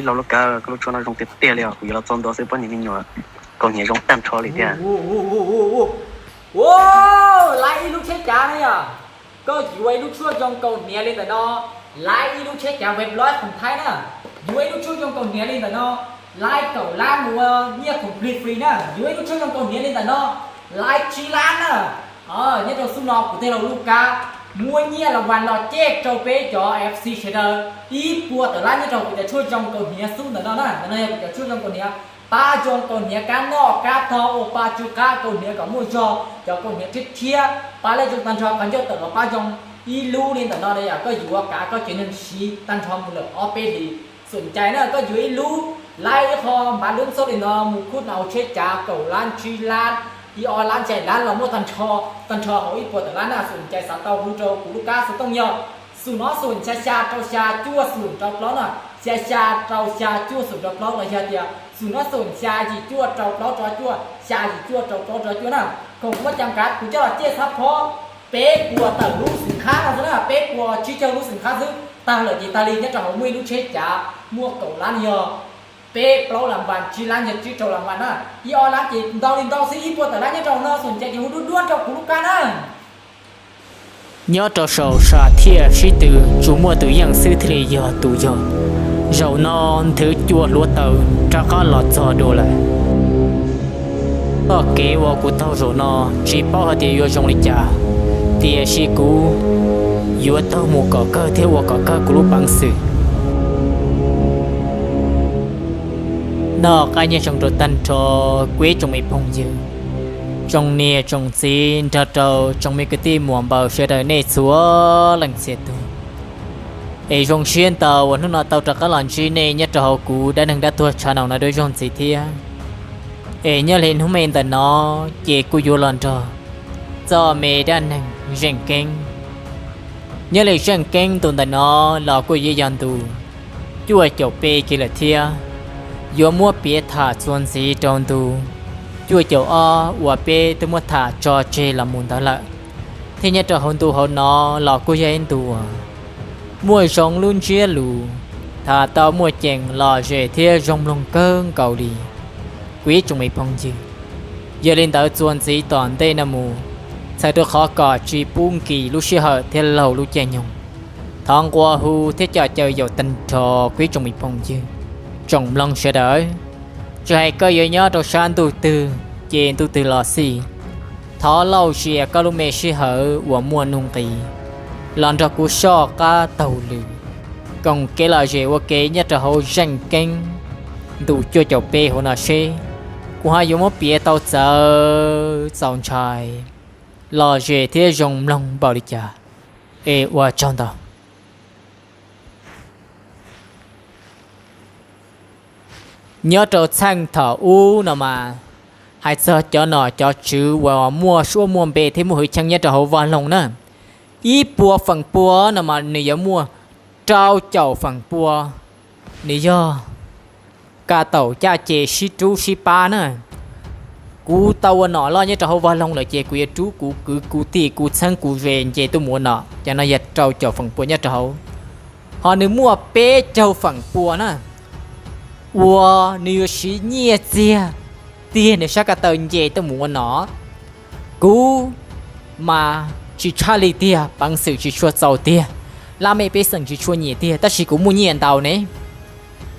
Ib los lub kav, koj lub tshuaj no zoo tiag tiag li os, kuv yuav los txog ntua xwb pab niam me nyuam kaus hniav zoo tag nrho li thiab. Ua, laib ib lub tsheb cav na yom. Koj yuav ib lub tshuaj zoo kaus hniav li ntawm no, laib ib lub tsheb cav Wave Logic khoom Thaib na. Yuav ib lub tshuaj zoo kaus hniav li ntawm no, laib kaum lab mus ua nyiaj khoom free free na. Yuav ib lub tshuaj zoo kaus hniav li ntawm no, laib tsib lab na. Nyob rau xub no kuv tej laug lub kab muab nyiaj las vas los coj rau peb cov F C sawv daws ib puas tawm lab nyob rau kuv cov tshuaj zoo kaus hniav xub ntawm no na. Ntawm no yog kuv cov tshuaj zoo kaus hniav, pab zoo kaus hniav kab noj kab tog, ua pa tsw qab kaus hniav kom muaj zog, cov kaus hniav rhiab rhiab, pab lej zoo tag nrho, qhov ncauj tawm los pab zoo. Ib lub li ntawm no yog koj yuav kav koj tsev neeg siv tag nrho mus lawm ob peb hlis. Xum cai na koj yuav ib lub, laib ib qho npav lub xauj li no mus khub na hauv tsheb cav kaum lab tsib lab, ib ob lab xya lab los muaj tag nrho, tag nrho hauv ib puas tawm lab na. Xum cai xav tau hu rau kuv lub kab xov tooj yog xum no xum xya xya rau xya cuaj xum rau plaub na, xya xya rau xya cuaj xum rau plaub los yog tias xum no xum xya yim cuaj rau plaub rau cuaj, xya yim cuaj rau plaub rau cuaj na. Khoom muab cam kav kuv coj los ciaj xab phob peb puas tawm lub xwm khab no xwb na, peb puas tsib caug lub xwm khab xwb. Tag lawm ces tag li, nyob rau hauv muaj ib lub tsheb cav muaj kaum lab yog peb plaub las vas, tsib lab yog tsib rau las vas na. Ib ob lab ces ntau li ntau xwb, ib puas tawm lab nyob rau no xum cai ces hu duab duab rau kuv lub kab na. Nyob rau saum sam thiaj sib tw, tsuas muaj tus yeej xwb thiaj li yog tus yog. Zaum no nthwv cua hluav taws rov qab los txog dua lawm. Txoj kev uas kuv taug zaum no tsis paub hais tias yuav zoo li cas, tiam sis kuv yuav taug mus kom kawg thiab ua kom kawg kuv lub peev xwm. Noj qab nyob zoo rau tag nrho kuv ib tsoom me phooj ywg, tsoom niam tsoom txiv nrog rau tsoom me kwv tij muam npaws sawv daws nej txhua leej txhia tus. Es zoo siab ntau uas hnub no tau rov qab los ntsib nej nyob rau hauv kuv dab neeg dab tuag tshaj no dua ib zaug ntxiv thiab. Es nyob li hnub me ntawm no ces kuv yuav los nrog txoj me dab neeg Zeej Keeb. Nyob li Zeej Keeb ntu ntawm no los kuj yuav yog ntu cuaj caum peb kiag lawm thiab. Yuav muab piav tham txuas ntxiv rau ntu cuaj caum ob uas peb twb muab tham tso tseg los mus ntawd lawm, thiab nyob rau hauv ntu hauv no los kuj yog ib ntu muaj zoo lub ntsiab lus, tham tau muaj ceem lom zem thiab zoo mloog kawg nkaus li, kuv ib tsoom me phooj ywg. Yog li ntawd txuas ntxiv tom ntej no mus, txhawm rau qhov kom tsis pub nkim lub sij hawm thiab laug lub caij nyoog, thov nqua hu thiab coj caw yaum tag nrho kuv ib tsoom me phooj ywg, tsoom mloog sawv daws, tsis hais koj yuav nyob rau sab ntuj twg ces ntuj twg los xij, thov lauj zias koj lub me sij hawm uas muaj nuj nqis los nrog kuv soj qab taug lw, koom kev lom zem ua ke nyob rau hauv Zeej Keeb ntu cuaj caum peb hauv no seb kuv ho yuav muab piav tau txawv txaus ntshai, lom zem thiab zoo mloog npaum li cas. Es ua tsaug ntau. Nyob rau txheej thaum ub no mas, hais txog cov nom cov tswv uas muaj suab muaj npe thiab muaj hwj chim nyob rau hauv vaj loog na, ib puas feem pua no mas nws yuav muaj rau caum feem pua, nws yog ka taum caj ces sib rub sib pab na. Kuv tau ua nom loj nyob rau hauv vaj loog lawm ces kuv yuav rub kuv kwv kuv tij kuv txheeb kuv ze nce tuaj mus ua nom, cov no yog rau caum feem pua nyob rau hauv. Ho nws muaj peb caug feem pua na, uas nws yuav siv nyiaj txiag tiag nws sab ka taw nce tuaj mus ua nom. Kuv mas tsis tshaj li tiag, peev xwm tsis tshua txaus tiag, laj mej pej xeem tsis tshua nyiam tiag, tab sis kuv muaj nyiaj ntau ne,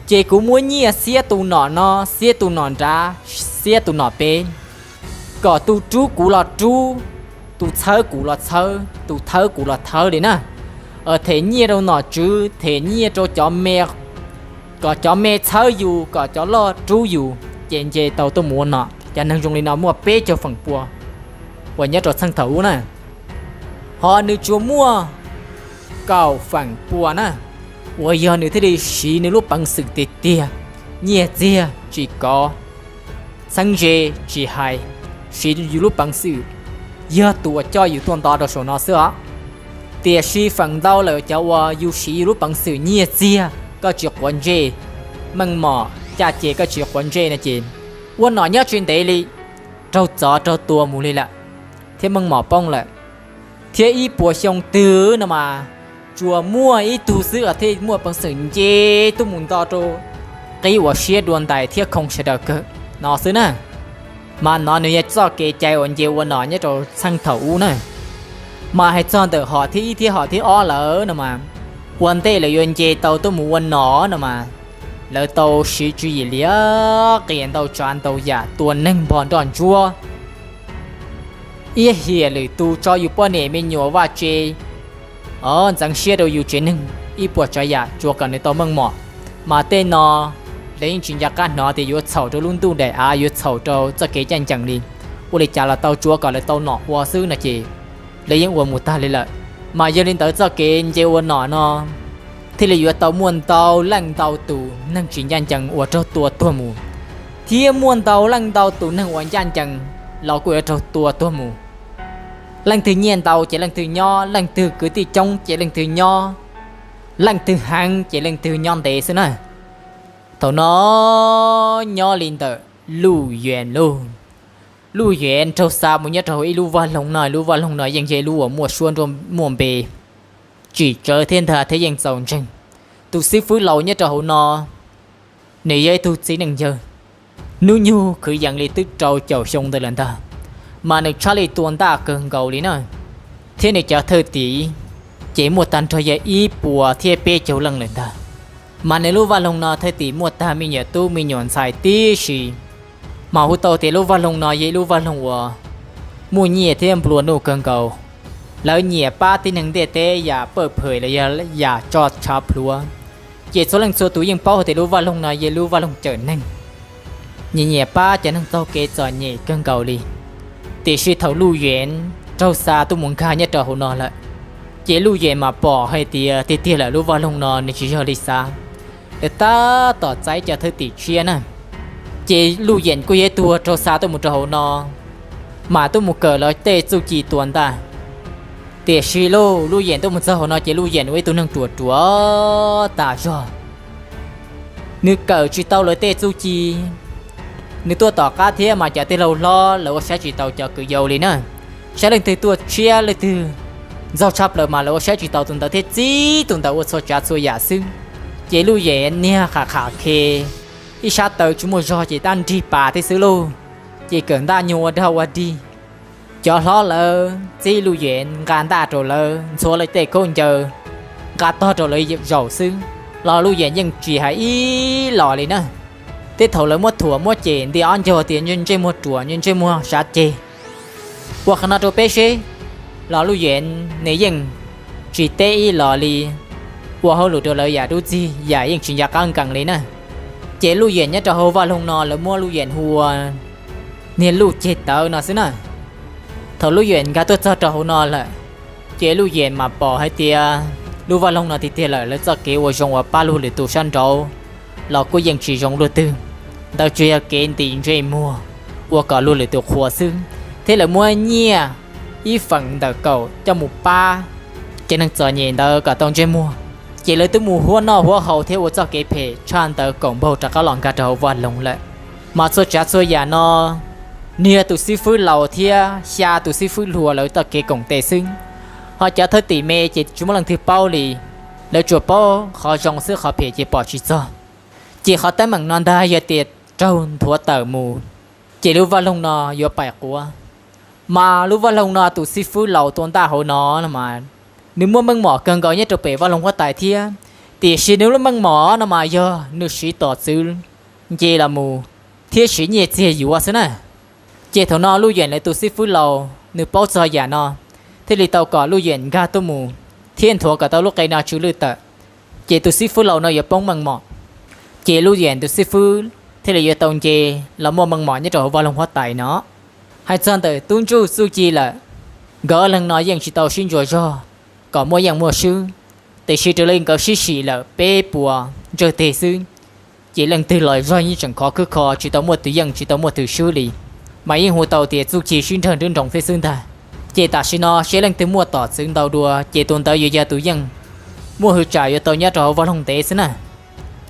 ces kuv muab nyiaj xiab tus nom no, xiab tus nom nrad, xiab tus nom pem, kom tus rub kuv los rub, tus txhawb kuv los txhawb, tus thawb kuv los thawb li na. Them nyiaj rau nom tswv, them nyiaj rau cov me, kom cov me txhawb yus, kom cov loj rub yus, ces nce tau tuaj mus ua nom. Cov neeg zoo li no muaj peb caug feem pua uas nyob rau txheej thaum ub na. Ho nws tsuas muaj kaum feem pua na, uas yog nws thiaj li siv nws lub peev xwm tiag tiag, nyiaj txiag tsis kov, txheeb ze tsis hais, siv yus lub peev xwm, yog tus uas coj yus tuaj nto rau saum no xwb os. Tiam sis feem ntau lawm cov uas yus siv yus lub peev xwm nyiaj txiag koj tsis quav ntsej, meej mom caj ces koj tsis quav ntsej no ces ua nom nyob tsis ntev li, raug txov raug tua mus li lawm, thiab meej mom poob lawm. Thiab ib puas xyoo twg no mas tsuas muaj ib tug xwb thiaj muaj peev xwm nce tuaj mus nto rau qib ua siab dua ntais thiab khoo sawv daws kawg no xwb na. Mas no nws yog txoj kev cai uas nce ua nom nyob rau txheej thaum ub na. Mas hais txog ntawm hom thib ib thiab hom thib ob lawm no mas, ua ntej lawv yuav nce tau tuaj mus ua nom no mas, lawv tau siv tswv yim liab qias ntau tsav ntau yam tua neeg npog nroj ntsuab iab hiam lwm tus, tso yus poj niam me nyuam vaj tse, ntxeev siab rau yus tsev neeg ib puas tsav yam tsuav kom nws tau meej mom. Mas tej no lawv yeej tsis nco qab hnov tias yuav txhaum rau lub ntuj daim av, yuav txhaum rau txoj kev ncaj ncees li. Ua li cas los tau, tsuav kom lawv tau nom ua xwb no ces lawv yeej ua mus tag li lawm. Mas yog li ntawd txoj kev nce ua nom no thiaj li yuav tau muaj ntau leej ntau tus neeg tsis ncaj ncees uas raug tua tuag mus, thiab muaj ntau leej ntau tus neeg uas ncaj ncees los kuj yuav raug tua tuag mus. Leej twg nyiaj ntau ces leej twg nyob, leej twg kwv tij coob ces leej twg nyob, leej twg heev ces leej twg nyob ntev xwb na. Thaum no nyob li ntawm Luj Yuav lauj, Luj Yuav raug xa mus nyob rau hauv ib lub vaj loog no, lub vaj loog no yeej yog ib lub uas muaj suab nruab muaj npe, tsim tsawv thiab ntag thiab yeej txaus ntseeg. Tus xib fwb laus nyob rau hauv no, nws yog ib tug txiv neej yawg, hnub nyoog kwv yees li twb rau caum xyoo ntawd lawm ntag, mas nws tshaj li tua ntaj kawg nkaus li na. Thiab nws cov thwj tim ces muaj tag nrho yog ib puas thiab peb caug leej lawm ntag. Mas nws lub vaj loog no thwj tim muaj tag me nyuam tub me nyuam ntxhais tib si. Mas hu tau tias lub vaj loog no yog ib lub vaj loog uas muaj nyiaj thiab nplua nuj kawg nkaus. Lawv nyiam pab tib neeg ntiaj teb yam pawj phem los yog yam tso tshav plhuav. Ces txhua leej txhua tus yeej paub hais tias lub vaj loog no yog lub vaj loog cawm neeg, nyiam nyiam pab cov neeg taug kev txom nyem kawg nkaus li. Tiam sis thaum Luj Yuav raug xa tuaj mus nkag nyob rau hauv no lawm, ces Luj Yuav mam pom hais tias tiag tiag lawm lub vaj loog no nws tsis yog li xav. Lawv tab tom txais cov thwj tim tshiab na, ces Luj Yuav kuj yog ib tug raug xa tuaj mus rau hauv no, mam tuaj mus kawm lawv tej txuj ci tua ntaj. Tiam sis Luj Yuav tuaj mus txog hauv no ces Luj Yuav ua ib tug neeg ruam ruam tas zog. Nws kawm tsis tau lawv tej txuj ci, nws tuaj tom qab thiab mas cov tij laug hlob lawv ua saib tsis tau cov kwv yau li na. Saib leej twg tuaj tshiab leej twg ntxaug tshaj plaws mas lawv ua saib tsis tau tus ntawd thiab txib tus ntawd ua txhua tsav txhua yam xwb. Ces Luj Yuav niag qham qham khe, ib sab taw tsis muaj zog ces tab nrig pas thiab xwb lauj. Ces kawm ntaj nyuag ua dog ua dig, cov hlob lawv txib Luj Yuav nqa ntaj rau lawv ntxhua lawv tej khaub ncaws, nqa tog rau lawv zaum xwb, los Luj Yuav yeej tsis hais ib los li na. Tej thaum lawv muab thuam muab cem nti ob ncaug tias ntsej muag ruam, ntsej muag sav ceg, ua qhov no rau peb seb, los Luj Yuav nws yeej tsis teb ib los li, ua hauj lwm rau lawv yam dub txig yam yeej tsis nco qab nkees li na. Ces Luj Yuav nyob rau hauv vaj loog no lawv muab Luj Yuav hu ua niag Luj Ceg Tawv no xwb na. Thaum Luj Yuav nkag tuaj txog rau hauv no lawm, ces Luj Yuav mam pom hais tias lub vaj loog no tiag tiag lawm lawv txoj kev ua zoo uas pab luag lwm tus sab nraud los kuj yeej tsis zoo luaj twg. Ntawd tsuas yog kev ntim ntsej muag ua kom luag lwm tus qhuas xwb, thiab lawv muab nyiaj ib feem ntawm kaum coj mus pab cov neeg txom nyem ntawd kom tau ntsej muag. Ces lawv twb mus huab noj huab haus thiab ua txoj kev phem tshaj ntawd kaum npaug rov qab los nkag rau hauv vaj loog lawm. Mas txhua tsav txhua yam no, niag tus xib fwb laus thiab xya tus xib fwb hluas lawv txoj kev koom tes xwb, ho cov thwj tim me ces tsis muaj leej twg paub li. Lawv tsuas paub qhov zoo xwb, qhov phem ces pom tsis txog. Ces qhov teeb meem no ntag yog tias raug nthuav tawm mus, ces lub vaj loog no yuav paim quav. Mas lub vaj loog no tus xib fwb laus tua ntaj hauv no no mas, nws muaj meej mom kawg nkaus nyob rau pem vaj loog huab tais thiab. Tiam sis nws lub meej mom no mas yog nws siv tom txwv nce los mus thiab siv nyiaj txiag yuav xwb na. Ces thaum no Luj Yuav lawv tus xib fwb laus nws paub txog yam no, thiaj li tau kom Luj Yuav nkag tuaj mus thiab nthuav kom tau lub qe no tsw lwj tawm, ces tus xib fwb laus no yuav poob meej mom. Ces Luj Yuav tus xib fwb thiaj li yuav tau nce los muaj meej mom nyob rau hauv vaj loog huab tais no. Hais txog ntawm tub ntsuj txuj ci lawm, nkawd ob leeg no yeej tsis tau sib ntsuas zog kom muaj yeej muaj swb, tiam sis raws li nkawd sib sim lawm peb puas ntsawg teg xwb, ces leej twg los zog yeej tseem khov khwb kho, tsis tau muaj tus yeej tsis tau muaj tus swb li. Mas yeej hu tau tias txuj ci sib nrag nruab nroos thiab xwb ntag. Ces tam sim no seb leej twg muaj tom txwv ntau dua ces tus ntawd yuav yog tus yeej, muaj hwv tsam yuav tau nyob rau hauv vaj loog ntev xwb na.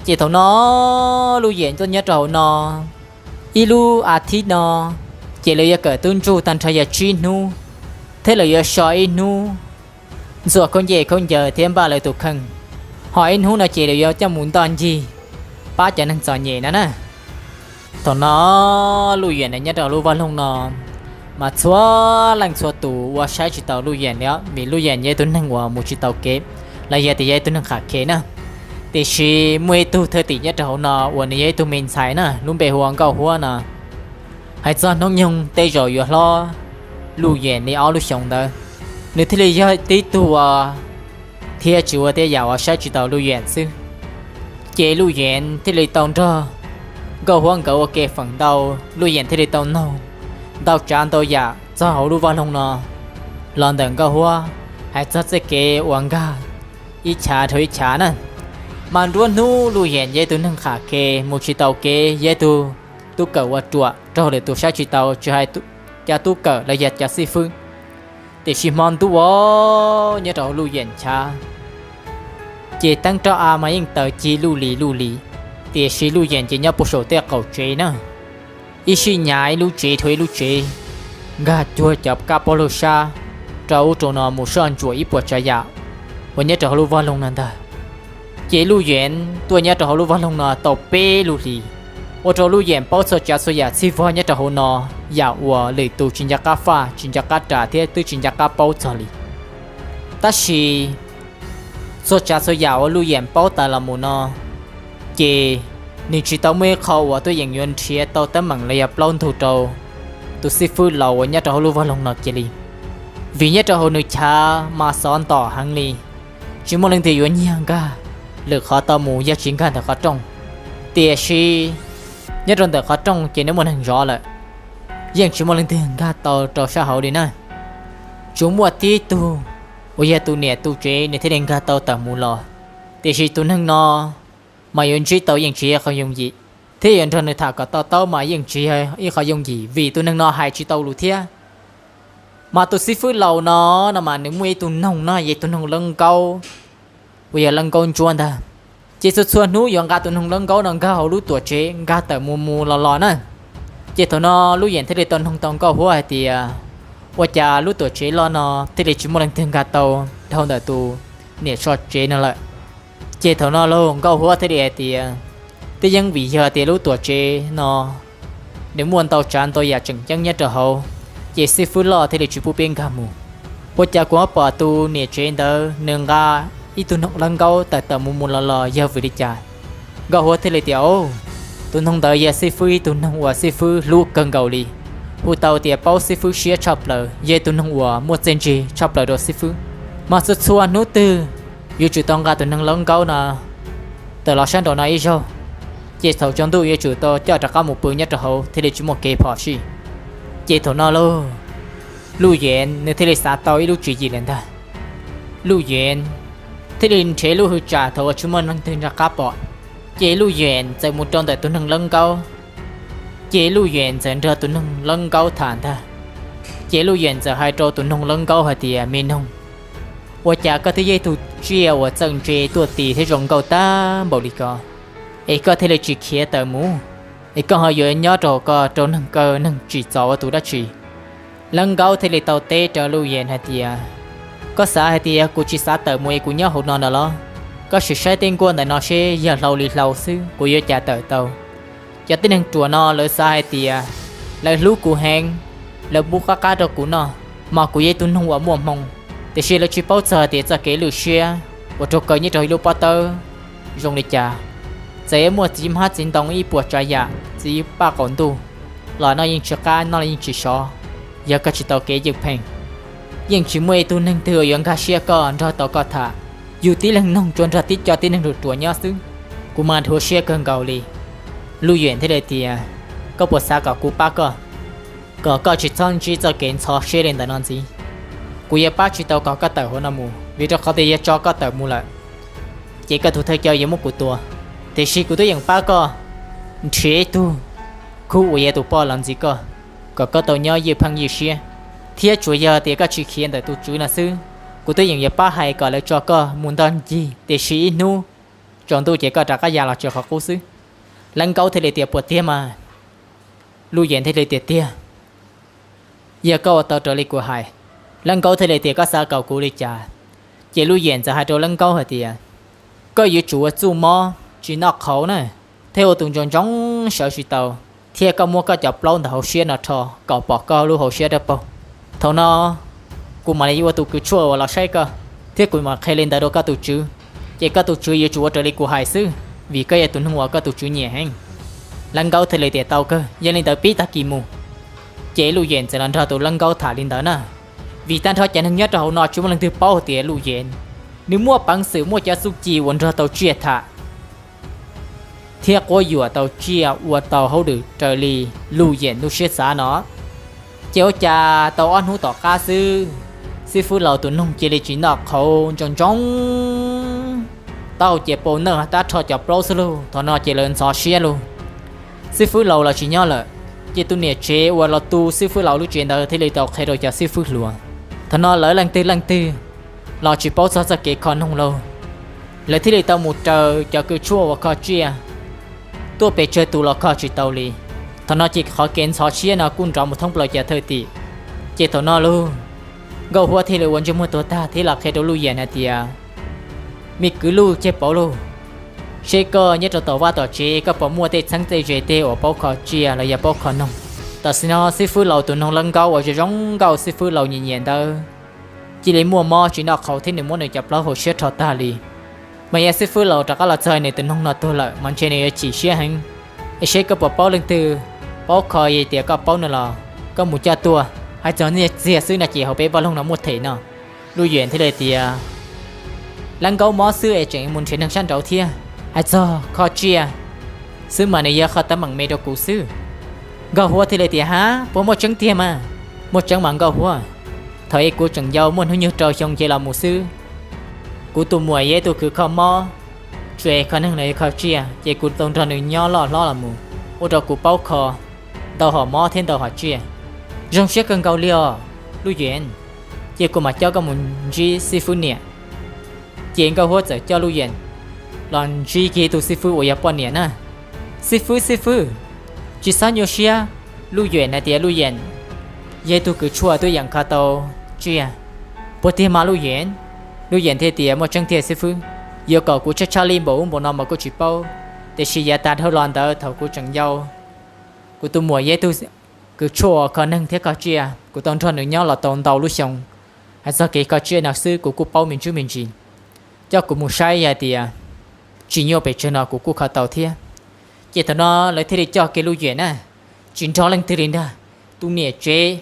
Ces thaum no Luj Yuav tuaj nyob rau hauv no ib lub a thib no, ces lawv yuav kawm tub ntsuj tag nrho yog tsib hnub, thiab lawv yuav so ib hnub ntxuaj khaub ncaws khaub ncaws thiab npaj lawv tus kheej. Ho ib hnub no ces lawv yuav coj mus ntoj ncig, pab cov neeg txom nyem no na. Thaum no Luj Yeem nyob rau lub vaj loog no mas txhua leej txhua tus ua saib tsis taus Luj Yeem li, vim Luj Yeem yog ib tug neeg uas mus tsis taus kev, los yog tias yog ib tug neeg qham khe na. Tiam sis muaj ib tug thwj tim nyob rau hauv no uas nws yog ib tug me ntxhais na, lub npe hu ua Nkauj Huab no. Hais txog hnub nyoog tej zaum yuav hlob Luj Yeem li ob lub xyoos ntawd, nws thiaj li yog tib tug uas thiab tsis ua tej yam uas saib tsis taus Luj Yeem xwb. Ces Luj Yeem thiaj li tau nrog Nkauj Huab nkawd ua ke feem ntau, Luj Yeem thiaj li tau noog ntau tsav ntau yam txog hauv lub vaj loog no los ntawm Nkauj Huab, hais txog txoj kev uas nkag ib chav dhau ib chav na. Mas nruab hnub Luj Yeem yog ib tug neeg qham khe, mus tsis taus kev, yog ib tug tub kawm ua ruam, raug lwm tus saib tsis taus, tsis hais cov tub kawm los yog cov xib fwb. Tiam sis hmo ntuj nyob rau hauv Luj Yeem chav ces teeb roj av mas yeej taws cig luj lis luj lis, tiam sis Luj Yeem ces nyob puag saum tej qaum tsev na. Ib sij nyav ib lub tsev dhau ib lub tsev, nkag cuag cov kab paub lug sab rau ub rau no mus soj ntsuam ib puas tsav yam uas nyob rau hauv lub vaj loog no ntag. Ces Luj Yeem tuaj nyob rau hauv lub vaj loog no tau peb lub hlis, ua rau Luj Yeem paub txhua tsav txhua yam txhij vog nyob rau hauv no, yam uas lwm tus tsis nco qab faj, tsis nco qab ras thiab twb tsis nco qab paub txog li. Tab sis txhua tsav txhua yam uas Luj Yeem paub tas los mus no, ces nws tsis tau muaj ib qho uas tuaj yeem yuav nrhiav tau teeb meem los yog plaub ntug rau tus xib fwb laus uas nyob rau hauv lub vaj loog no kiag li. Vim nyob rau hauv nws chav mas xov ntom heev li, tsis muaj leej twg yuav nyiag nkag lwm qhov tau mus yog tsis nkag ntawm qhov rooj. Tiam sis nyob rau ntawm qhov rooj ces nws muaj neeg zov lawm, yeej tsis muaj leej twg nkag tau rau sab hauv li na. Tsuas muaj tib tug uas yog tus niam tus tsev nws thiaj li nkag tau tawm mus los. Tiam sis tus neeg no mas yuav ntsib tau yeej tsis yog qhov yooj yim, thiab yuav nrog nws tham kom to taub mas yeej tsis yog ib qhov yooj yim vim tus neeg no hais tsis tau lus thiab. Mas tus xib fwb laus no, no mas nws muaj ib tug noog no, yog tus noog lawb nkaub uas yog lawb nkaub ntsuab ntag. Ces txhua txhua hnub yuav nqa tus noog lawb nkaub no nkag hauv lub tuam tsev nkag tawm mus mus los los na. Ces thaum no Luj Yeem thiaj li tau noog tau Nkauj Huab hais tias, ua cas lub tuam tsev loj no thiaj li tsis muaj leej twg nkag tau dhau ntawm tus niam tso tsev no lawm? Ces thaum no lauj Nkauj Huab thiaj li hais tias, twb yeej vim yog tias lub tuam tsev no nws muaj ntau tsav ntau yam tseem ceeb nyob rau hauv, ces xib fwb loj thiaj li tsis pub peb nkag mus. Ua cas kuv ho pom tus niam tsev ntawd nws nqa ib tug noog lawb nkaub tawm tawm mus mus los los yog vim li cas? Nkauj Huab thiaj li tias, o, tus noog ntawd yog xib fwb ib tug noog uas xib fwb hlub kawg nkaus li, hu tau tias paub xib fwb siab tshaj plaws, yog ib tug noog uas muaj txiaj ntsig tshaj plaws rau xib fwb. Mas txhua txhua hnub twg yuav tsum tau nqa tus noog lawb nkaub no tawm los sab nraum no ib zaug, ces thaum tsaus ntuj yuav tsum tau coj rov qab mus pw nyob rau hauv thiaj li tsis muaj kev phom sij. Ces thaum no lauj, Luj Yeem nws thiaj li xav tau ib lub tswv yim lawm ntag. Luj Yeem thiaj li nrhiav lub hwj tsam thaum uas tsis muaj leej twg nco qab pom, ces Luj Yeem txawm mus rau ntawm tus noog lawb nkaub. Ces Luj Yeem txawm nrog tus noog lawb nkaub tham ntag. Ces Luj Yeem txawm hais rau tus noog lawb nkaub hais tias, me noog, ua cas koj twb yog ib tug tsiaj uas txawj ntse tuaj tis thiab zoo nkauj tag npaum li ko, es koj thiaj li tsis khiav tawm mus, es koj ho yuav nyob rau hauv ko rau neeg kaw neeg tsim txom ua tus dab tsi? Lawb nkaub thiaj li tau teb rau Luj Yeem hais tias, koj xav hais tias kuv tsis xav tawm mus es kuv nyob hauv no ntawd los? Koj sim saib tej nkuaj ntawm no seb yog hlau li hlau xwb kuv yuav cas tawm tau. Cov tib neeg ruam no lawv xav hais tias lawv hlub kuv heev, lawv pub qab qab rau kuv noj, mas kuv yog ib tug noog uas muaj hmoo, tiam sis lawv tsis paub txog tias txoj kev lwj siab uas raug kaw nyob rau ib lub pob tawb zoo li cas. Txawm yuav muaj txiv hmab txiv ntoo ib puas tsav yam, txiv paj qaum ntuj los noj yeej tsis qab, noj los yeej tsis sov, yog koj tsis tau kev ywj pheej. Yeej tsis muaj ib tug neeg twg uas yuav nkag siab koj nrog tau koj tham. Yus tib leeg noog tsuas nrog tib co tib neeg ruam ruam nyob xwb, kuv mas dhuav siab kawg nkaus li. Luj Yeem thiaj li tias, koj puas xav kom kuv pab koj, kom koj tsis txhob ntsib txoj kev ntxhov siab li ntawm no ntxiv? Kuv yuav pab tsis tau kom koj tawm hauv no mus, vim rau qhov tias yog tso koj tawm mus lawm ces koj tus thawj coj yuav muab kuv tua. Tiam sis kuv twb yeem pab koj nrhiav ib tug khub uas yog tus poj los ntxias koj, kom koj tau nyob ywj pheej ywj siab, thiab tsuas yog tias koj tsis khiav ntawm tus tswv no xwb, kuv twb yeem yuav pab hais kom lawv tso koj mus ntog ncig, tiam sis ib hnub tsaus ntuj ces koj rov qab ya los tsev qhov qub xwb. Lawv nkaub thiaj li tias, puas tiag mas? Luj Yeem thiaj li tias, tiag. Yog koj ua tau raws li kuv hais. Lawv nkaub thiaj li tias, koj xav kom kuv li cas? Ces Luj Yeem txawm hais rau lawv nkaub hais tias, koj yuav tsum ua txuj mob tsis noj qhauv na, thiab ua tus ntsoov ntsoov sawv tsis tau, thiab koj muab koj cov plaub ntawm hauv siab no rho kom pom koj lub hauv siab dawb paug. Thaum no kuv mam li ua tus kws tshuaj uas los saib koj, thiab kuv mam qhia li ntawd rau koj tus tswv, ces koj tus tswv yuav tsum ua raws li kuv hais xwb, vim koj yog tus neeg uas koj tus tswv nyiam heev. Lawv nkaub thiaj li tias tau kawg, yog li ntawd pib tag kis mus. Ces Luj Yeem txawm los nrog tus lawv nkaub tham li ntawd na. Vim tag nrho cov neeg nyob rau hauv no tsis muaj leej twg paub tias Luj Yeem nws muaj peev xwm muaj cov txuj ci uas nrog tau tsiaj tham thiab quab yuam tau tsiaj ua tau hauj lwm raws li Luj Yeem lub siab xav no. Ces ua cas tau ob hnub tom qab xwb, xib fwb laus tus noog cia li tsis noj qhauv ntsoov ntsoov, taub hau ces pau nawj tab rho cov plaub xwb lauj. Thaum no ces lawv ntxhov siab lauj. Xib fwb laus los tsis nyob lawm, ces tus niam tsev uas los tu xib fwb laus lub tsev ntawd thiaj li tau qhia rau cov xib fwb hluas. Thaum no lawv leej twg leej twg los tsis paub txog txoj kev kho noog lauj. Lawv thiaj li tau mus raws cov kws tshuaj uas kho tsiaj tuaj pes tsawg tus los kho tsis tau li. Thaum no ces qhov kev ntxhov siab no kuj nrov mus thoob plaws cov thwj tim. Ces thaum no lauj, Nkauj Huab thiaj li ua ntsej muag tuag tag thiab los qhia rau Luj Yeem hais tias, Me kwv Luj Ceg Pauv lauj, seb koj nyob rau tom vaj tom tsev koj puas muaj tej txheeb tej ze tej uas paub kho tsiaj los yog paub kho noog? Tam sim no xib fwb laus tus noog lawv nkaub uas zoo zoo nkauj xib fwb laus nyiam nyiam ntawd cia li muaj mob tsis noj qhauv thiab nws muab nws cov plaub hauv siab rho tag li. Mas yog xib fwb laus rov qab los txog nws tus noog no tuag lawm mas ntshe nws yuav chim siab heev. Es seb koj puas paub leej twg paub kho, yog tias koj paub no los koj mus coj tuaj. Hais txog nyiaj txiag xwb no ces hauv peb vaj loog no muaj them no. Luj Yeem thiaj li tias, Lawv nkaub mob xwb es tseem mus nrhiav neeg sab nraud thiab. Hais txog kho tsiaj xwb mas nws yog qhov teeb meem me rau kuv xwb. Nkauj Huab thiaj li tias, Hab, puas muaj tseeb tiag mas? Muaj tseeb mas Nkauj Huab. Thaum ub kuv tseem yau muaj hnub nyoog rau xyoo ces los mus xwb, kuv tus muam yog ib tug kws kho mob, tsis hais kho neeg los yog kho tsiaj, ces kuv tau nrog nws nyob loj hlob los mus, ua rau kuv paub kho ntau hom mob thiab ntau hom tsiaj. Zoo siab kawg nkaus li os Luj Yeem, ces kuv mam coj koj mus ntsib xib fwb niam. Ces Nkauj Huab txawm coj Luj Yeem los ntsib kiag tus xib fwb uas yog poj niam na. Xib fwb, xib fwb, tsis txhob nyuaj siab. Luj Yeem hais tias Luj Yeem yog ib tug kws tshuaj twb yeem kho tau tsiaj. Puas tiag mas Luj Yeem? Luj Yeem thiaj tias, Muaj tseeb tiag xib fwb. Yuav kom kuv tshaj tshaj li npaum ub npaum no mas kuj tsis paub, tiam sis yav tas dhau los ntawd thaum kuv tseem yau, kuv tus muam yog ib tug kws tshuaj kho neeg thiab kho tsiaj, kuv tau nrog nws nyob los tau ntau lub xyoo. Hais txog kev kho tsiaj no xwb kuv kuj paub me ntsuj me ntsis. Coj kuv mus saib yog tias tsis nyuaj pes tsawg no kuv kuj kho tau thiab. Ces thaum no lawv thiaj li coj kiag Luj Yeem na, tsis nrog leej twg li ntag. Tus niam tsev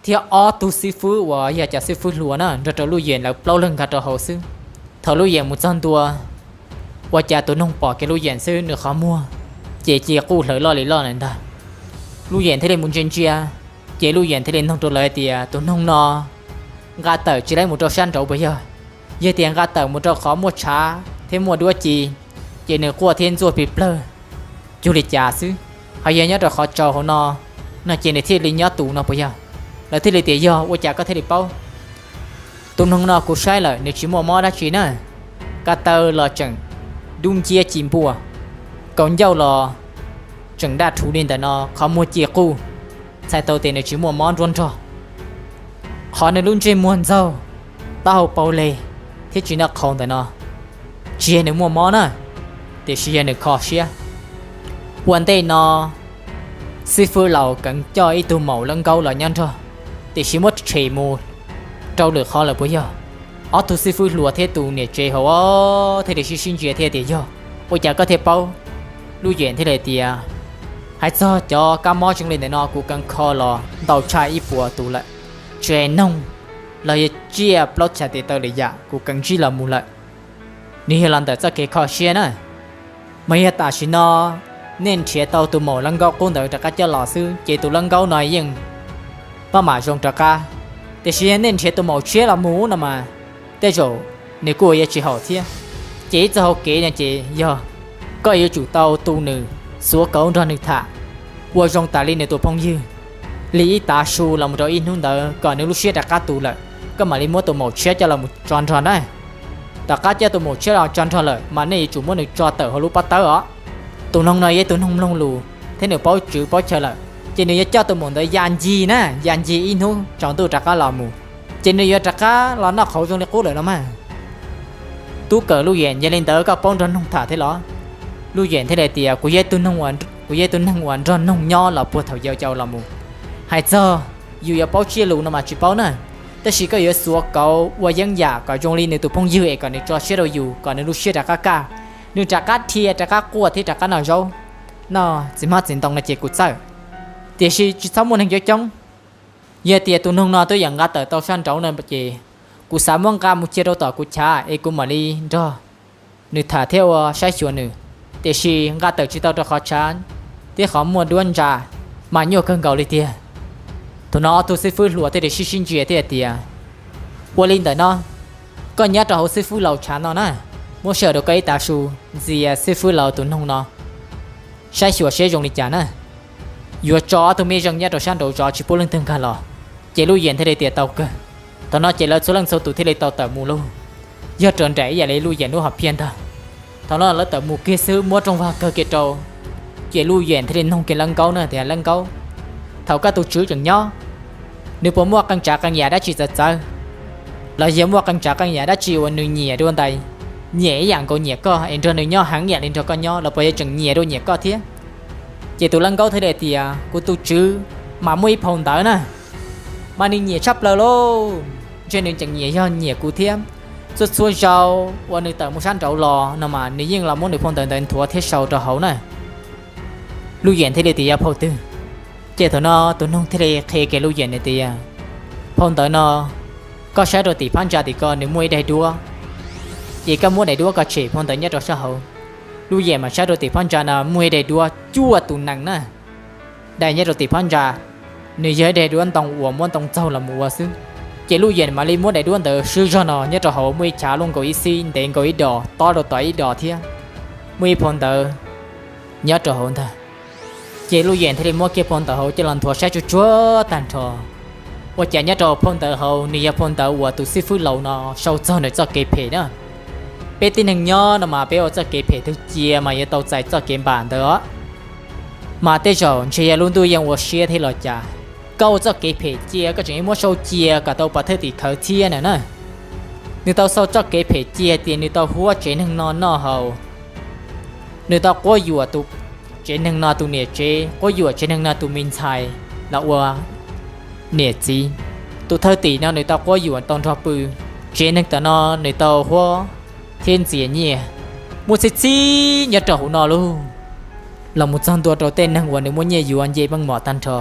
thiab ob tug xib fwb uas yog cov xib fwb hluas na nrog rau Luj Yeem lawv plaub leeg nkag rau hauv xwb. Thaum Luj Yeem mus txog ntua, ua cas tus noog pom kiag Luj Yeem xwb nws qhov muag ces ci quj hlawv loj li loj lawm ntag. Luj Yeem thiaj li mus ntsia ntsia, ces Luj Yeem thiaj li nug rau lawv tias, Tus noog no nqa tawm tsis laib mus rau sab nraud puas yog? Yog tias nqa tawm mus rau qhov muaj tshav thiab muaj duab ci, ces nws quaj thiab ntxuaj plig plawg cuag li cas xwb. Ho yog nyob rau qhov tsaus hauv no, no ces nws thiaj li nyob tus no puas yog? Lawv thiaj li tias, Yog, ua cas koj thiaj li paub? Tus noog no kuv saib lawm nws tsis muaj mob dab tsi na. Ko taw los tseem dub nciab ci npuaj, kaus ncauj los tseem daj rhuv li ntawm no, qhov muag ci quj, txhais tau tias nws tsis muaj mob nruab nrog. Qhov nws lub ntsej muag ntxaug, taub hau paug leg thiab tsis noj qhauv ntawm no, tsis yog nws muaj mob na, tiam sis yog nws kho siab. Ua ntej no, xib fwb laus keev coj ib tug maum lawv nkaub los nyob nrog, tiam sis muab tshem mus rau lwm qhov lawm puas yog? Ob tug xib fwb hluas thiab tus niam tsev hauv thiaj li sib sib ntsia thiab tias, Yog, ua cas koj thiaj paub? Luj Yeem thiaj li tias, Hais txog cov kab mob zoo li ntawm no kuv keev kho los ntau tshaj ib puas tus lawm. Tsis hais noog los yog tsiaj plaub txhais tes taw lwm yam kuv keev ntsib los mus lawm. Nws yog los ntawm txoj kev kho siab na. Mas yog tam sim no nej nrhiav tau tus maum lawv nkaub qub ntawd rov qab coj los xwb ces tus lawv nkaub no yeej maj mam zoo rov qab. Tiam sis yog nej nrhiav tus maum tshiab los mus no mas tej zaum nws kuj yuav tsis haum thiab. Ces ib txoj hau kev no ces yog koj yuav tsum tau tu nws, xuav kauv nrog nws tham, ua zoo tas li nws tus phooj ywg li ib tav su los mus rau ib hnub ntawd kom nws lub siab rov qab tus lawm, koj mam li muab tus maum tshiab coj los mus tso nrog na. Tom qab coj tus maum tshiab los tso nrog lawm mas nej yuav tsum muab nws tso tawm hauv lub pob tawb os. Tus noog no yog ib tug noog mloog lus thiab nws paub tswv paub chaw lawm, ces nws yuav coj tus maum ntawd ya ncig na, ya ncig ib hnub tsaus ntuj rov qab los mus, ces nws yuav rov qab los noj qhauv zoo li qub lawm no mas. Tub kawm Luj Yeem, yog li ntawd koj paub nrog noog tham thiab los? Luj Yem thiaj li tias, kuv yog tus neeg uas nrog noog nyob los puag thaum yau los mus. Hais txog yus yuav paub tsiaj lus no mas tsis paub na, tab sis koj yuav xuav kauv ua yeeb yam kom zoo li nws tus phooj ywg es kom nws tso siab rau yus, kom nws lub siab rov qab kaj, nws rov qab dhia, rov qab quaj thiab rov qab noj zaub, noj txiv hmab txiv ntoo no ces kuv txawj. Tiam sis tsis txhob muaj neeg coob coob. Yog tias tus noog no twb yeej nqa tawm tau sab nraud no ces kuv xav muab nqa mus cia rau tom kuv chav es kuv mam li nrog nws tham thiab ua saib xyuas nws. Tiam sis nqa tawm tsis tau rau qhov tshav thiab qhov muaj duab ntsa mas nyuaj kawg nkaus li tiag. Thaum no ob tug xib fwb hluas thiaj li sib sib ntsia thiab hais tias, ua li ntawm no, koj nyob rau hauv xib fwb laus tshav no na, muab sij hawm rau koj ib tav su ntxias xib fwb laus tus noog no saib xyuas seb zoo li cas na. Yuav tso ob tug mej zeej nyob rau sab nraud zov tsis pub leej twg nkag los. Ces Luj Yem thiaj li tias tau kawg. Thaum no ces lawv txhua leej txhua tus thiaj li tau tawm mus lauj. Yog raws nraim ib yam li Luj Yem lub hom phiaj ntag. Thaum no lawv tawm mus kiag xwb muab rooj vag kawg kiag rau. Ces Luj Yem thiaj li noog kiag Lawv Nkaub na tias, Lawv Nkaub, thaum koj tus tswv tseem nyob, nws puas muaj qee tsav qee yam dab tsi txawv txawv, los yog muaj qee tsav qee yam dab tsi uas nws nyiam dua ntais, nyiam ib yam nkaus nyiam koj es nrog nws nyob heev ib yam li nrog koj nyob los puas yog tseem nyiam dua nyiam koj thiab? Ces tus Lawv Nkaub thiaj li tias, kuv tus tswv mas muaj ib phau ntawv na, mas nws nyiam tshaj plaws lauj. Ntshe nws tseem nyiam yog nyiam kuv thiab. Txhua txhua zaus uas nws tawm mus sab nraud los no mas nws yeej los muab nws phau ntawv ntawd nthuav thiab sau rau hauv na. Luj Yem thiaj li tias, yog phau twg? Ces thaum no tus noog thiaj li qhia kiag Luj Yem tias, phau ntawv no, koj saib rau tim phab ntsa tim ko nws muaj ib daim duab, ces koj muab daim duab ko tshem phau ntawv nyob rau sab hauv. Luj Yem mas saib rau tim phab ntsa no muaj ib daim duab cuaj tus nees na, dai nyob rau tim phab ntsa. Nws yog ib daim duab ntoo uas muab ntoo txaug los mus ua xwb. Ces Luj Yem mam li muab daim duab ntawd swb zog no nyob rau hauv muaj ib chav luaj nkaus ib xib ntev nkaus ib dos tob rau tom ib dos thiab muaj ib phau ntawv nyob rau hauv ntag. Ces Luj Yem thiaj li muab kiag phau ntawv hauv coj los nthuav saib tsuag tsuag tag nrho. Ua cas nyob rau phau ntawv hauv nws yog phau ntawv uas tus xib fwb laus no sau txog nws txoj kev phem na. Peb tib neeg nyob no mas peb ua txoj kev phem twg cia mas yuav tau txais txoj kev npam ntawd os. Mas tej zaum ntshe yog lub ntuj yeej ua siab thiab los cas, koj ua txoj kev phem cia koj tseem muab sau cia kom tau pov thawj tim khawv thiab na na. Nws tau sau txoj kev phem cia tias nws tau huab tsev neeg no noj haus, nws tau quab yuam tus tsev neeg no tus niam tsev, quab yuam tsev neeg no tus me ntxhais los ua niam txiv. Tus thawj tim no nws tau quab yuam tau nrog pw, tsev neeg tom no nws tau huab thiab ntxias nyiaj, muaj txhij txhib nyob rau hauv no lauj. Los mus txog ntua rau tej neeg uas nws muaj nyiaj yuav nce meej mom tag nrho.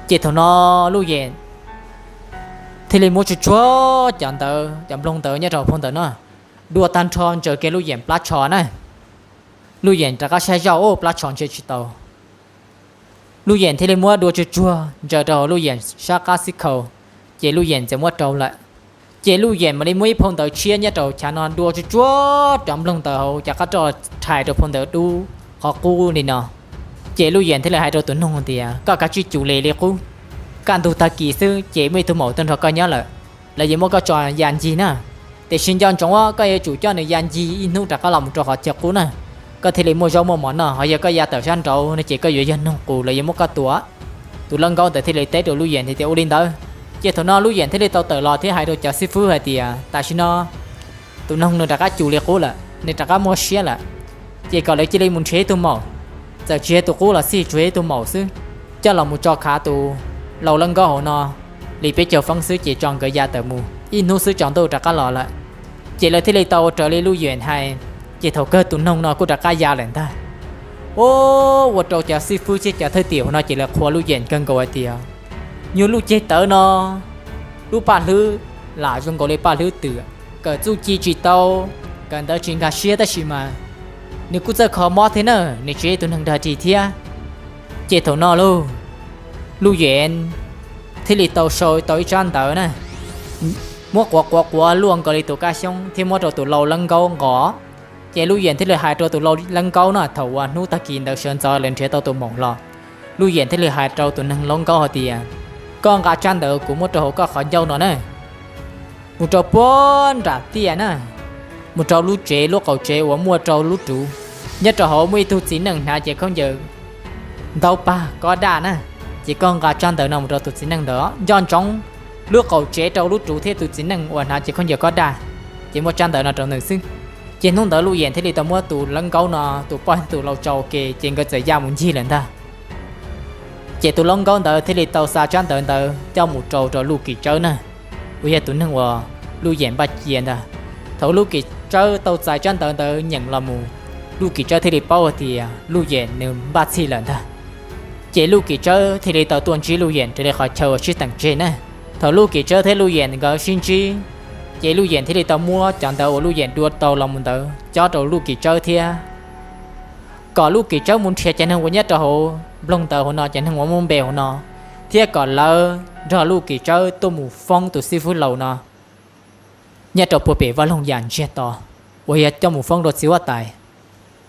Ces thaum no Luj Yem thiaj li muab tsuag tsuag cov ntawv, cov nploog ntawv nyob rau phau ntawv no dua tag nrho ntsaws kiag Luj Yem plab tsho na. Luj Yem rov qab saib zoj, ub, plab tsho ntshe tsis tau. Luj Yem thiaj li muab dua tsuag tsuag ntsaws rau hauv Luj Yem sab qab xib khau, ces Luj Yem txawm muab rau lawm. Ces Luj Yem mam li muab ib phau ntawv tshiab nyob rau chav no dua tsuag tsuag cov nploog ntawv hauv cov qab roj rhais rau phau ntawv dub qhov qub li no. Ces Luj Yem thiaj li hais rau tus noog tias, koj kav tsij cum li li qub, kaj ntug tag kis xwb ces muaj ib tug maum tuaj nrog koj nyob lawm, lawv yuav muab koj tso ya ncig na. Tiam sis nco ntsoov koj yuav tsum coj nws ya ncig ib hnub rov qab los mus rau qhov chaw qub na, koj thiaj li muaj zaub muaj mov noj. Ho yog koj ya tawm sab nraud no ces koj yuav yog noog qus, lawv yuav muab koj tua. Tus Lawv Nkaub ntawd thiaj li teb rau Luj Yem hais tias, ua li ntawd. Ces thaum no Luj Yem thiaj li tau tawm los thiab hais rau cov xib fwb hais tias, tam sim no tus noog nws rov qab cum li qub lawm, nws rov qab muaj siab lawm, ces kom lawv cia li mus nrhiav ib tug maum, txawm tsis yog tus qub los xij, tsuas yog ib tug maum xwb, coj los mus tso khav tus laus Lawv Nkaub hauv no li peb caug feeb xwb ces tso nkawd ya tawm mus, ib hnub xwb tsaus ntuj rov qab los lawm. Ces lawv thiaj li tau ua raws li Luj Yem hais, ces thaum kawg tus noog no kuj rov qab ya lawm ntag. Ua rau cov xib fwb thiab cov thawj tim hauv no ces lawv qhuas Luj Yem kawg nkaus hais tias, nyuag Luj Ceg Tawv no, lub paj hlwb lam zoo nkaus li paj hlwb twm, kawm txuj ci tsis tau, kawm ntawv tsis nkag siab tab sis mas nws kuj txawj kho mob thiab na, nws tsis yog tus neeg dag dig thiab. Ces thaum no lauj, Luj Yem thiaj li tau sau tau ib tsab ntawv na, muab quav quav quav luaj nkaus li tus kab xyoob thiab muab rau tus laus Lawv Nkaub nqos. Ces Luj Yem thiaj li hais rau tus laus Lawv Nkaub na, thaum uas hnub tag kis ntawd sawv ntxov lawv nrhiav tau tus maum los, Luj Yem thiaj li hais rau tus neeg Lawv Nkaub hais tias, koj nqa tsab ntawv kuv muab rau hauv koj qhov ncauj no na, mus rau puag nram tiaj na, mus rau lub tsev, lub qaum tsev uas muaj rau lub ruv, nyob rau hauv muaj ib tug txiv neej hnav cev khaub ncaws ntaub pag kob daj na. Ces koj nqa tsab ntawv no mus rau tus txiv neej ntawd, nco ntsoov lub qaum tsev rau lub ruv thiab tus txiv neej uas hnav cev khaub ncaws kob daj, ces muab tsab ntawv no rau nws xwb. Ces hnub ntawd Luj Yem thiaj li tau muab tus laub nkaub no, tus poj tus lau tsau ua ke, ces nkawd txawm ya mus ncig lawm ntag. Ces tus laub nkaub ntawd thiaj li tau xa tsab ntawv ntawd coj mus rau rau Luj Kim Tsawb na, uas yog tus neeg uas Luj Yem npaj cia ntag. Thaum Luj Kim Tsawb tau txais tsab ntawv ntawd nyeem los mus, Luj Kim Tsawb thiaj li paub hais tias Luj Yem nws npaj txhij lawm ntag. Ces Luj Kim Tsawb thiaj li tau tuaj ntsib Luj Yem raws li qhov chaw uas sib teem tseg na. Thaum Luj Kim Tsawb thiab Luj Yem nkawd sib ntsib, ces Luj Yem thiaj li tau muab cov ntawv uas Luj Yem dua tau los mus ntawd cob rau Luj Kim Tsawb thiab kom Luj Kim Tsawb mus nrhiav cov neeg uas nyob rau hauv nplooj ntawv hauv no, cov neeg uas muaj npe hauv no, thiab kom lawv nrog Luj Kim Tsawb tuaj mus foob tus xib fwb laus no nyob rau puag pem vaj loog yam ntsiag to, uas yog coj mus foob rau txiv huab tais.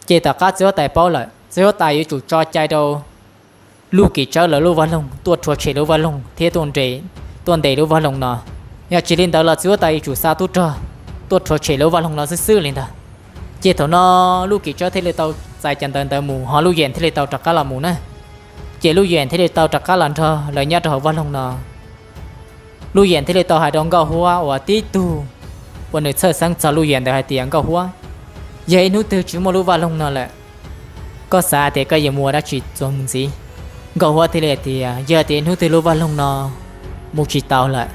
Ces tom qab txiv huab tais paub lawm, txiv huab tais yuav tsum tso cai rau Luj Kim Tsawb lawv lub vaj loog tuaj rhuav tshem lub vaj loog thiab tuaj nres, tuaj ntes lub vaj loog no. Yog tsis li ntawd los txiv huab tais yuav tsum xa tub rog tuaj rhuav tshem lub vaj loog no xwb xwb li ntag. Ces thaum no Luj Kim Tsawb thiaj li tau txais cov ntawv ntawd mus, ho Luj Yem thiaj li tau rov qab los mus na. Ces Luj Yem thiaj li tau rov qab los nrog lawv nyob rau hauv vaj loog no. Luj Yem thiaj li tau hais rau Nkauj Huab uas tib tug uas nws txhawj xeeb txog Luj Yem ntawd hais tias, Nkauj Huab, yog ib hnub twg tsis muaj lub vaj loog no lawm, koj xav tias koj yuav mus ua dab tsi txuas mus ntxiv? Nkauj Huab thiaj li hais tias, Yog tias ib hnub twg lub vaj loog no mus tsis tau lawm,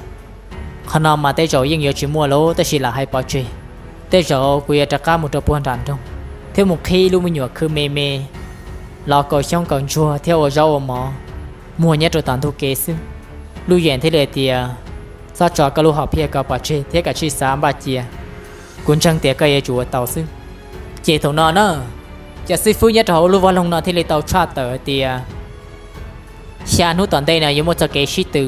qhov no mas tej zaum yeej yuav tsis muaj lawm, tab sis lam hais pov tseg, tej zaum kuv yuav rov qab mus rau puag nram nroog thiab mus qhib ib lub me nyuam khw me me los kaus xyoob kaus ntsuag thiab ua zaub ua mov muag nyob rau tom ntug kev xwb. Luj Yem thiaj li hais tias, Txhob tso koj lub hom phiaj ko pov tseg thiab kav tsij xav npaj cia, kuv ntseeg tias koj yuav tsum ua tau xwb. Ces thaum no na, cov xib fwb nyob rau hauv lub vaj loog no thiaj li tau tshaj tawm hais tias, Xya hnub tom ntej no yuav muaj txoj kev sib tw,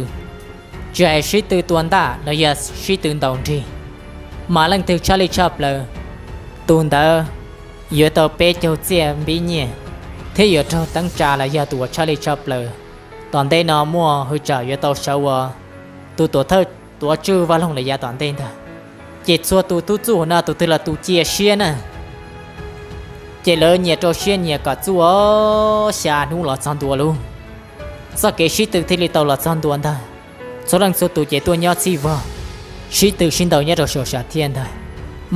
tsis hais sib tw tua ntaj los yog sib tw ntaus nrig, mas leej twg tshaj lij tshaj plaws, tus ntawd yuav tau peb caug txiaj npib nyiaj thiab yuav raug teeb tsa los yog tus uas tshaj lij tshaj plaws. Tom ntej no muaj hwj tsam yuav tau sawv ua tus tuam thawj tuav tswj vaj loog lawm yav tom ntej ntag. Ces txhua tus tub txuj hauv no tus twg los tus cia siab na, ces lawv nyias rau siab nyias kom txuj xya hnub los txog ntua lauj. Txoj kev sib tw thiaj li tau los txog ntua ntag. Txhua leej txhua tus ces tuaj nyob txhij vog, sib tw sib ntaus nyob rau saum sam thiaj ntag.